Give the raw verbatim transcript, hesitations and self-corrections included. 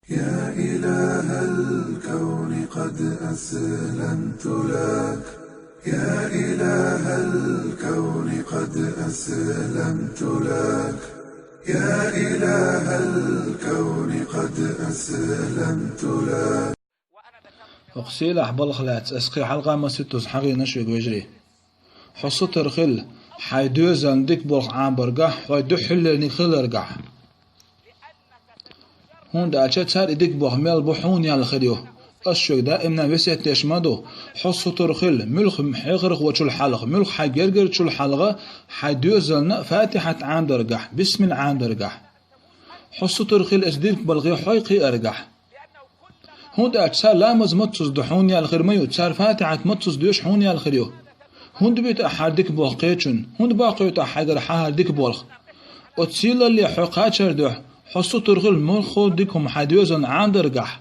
يا إله الكون قد أسلمت لك، يا إله الكون قد أسلمت لك، يا إله الكون قد أسلمت لك. Хьо сийлахь балха лаьцна ас кхин хьалха масситоз хьахьийна шуга, вежарий. Хьо сутара хила, хьай доьзална дика болх Ӏамбаргахь, хьой дуьххьарлерниг хиларгахь. ХӀунда аьлча цар и дика болх мел бу хьуна ял хир ю. Ас шуга даимна весет деш ма ду. Хьо сутара хила, муьлхха хьехархочул хьалха, муьлхха хьай гергарчул хьалха, хьай доьзална Фатихьат Ӏамдаргахь, бисмил Ӏамдаргахь. Хьо сутара хила эцу дика балхе хьой кхиаргахь. ХӀунда аьлча цар ламаз маццаза ду хьуна ял хир ма ю, цар Фатихьат маццаза доьшу хьуна ял хир ю. ХӀунда буьту ахь хӀара дика болх кхечунна? ХӀунда баккхуьйту ахь хьайгара хьан хӀара дика болх? Оцу сийлалле хьо кхачар дуьхьа, хьо сутара хила, муьлхха дика хӀума хьай доьзална Ӏамдаргахь.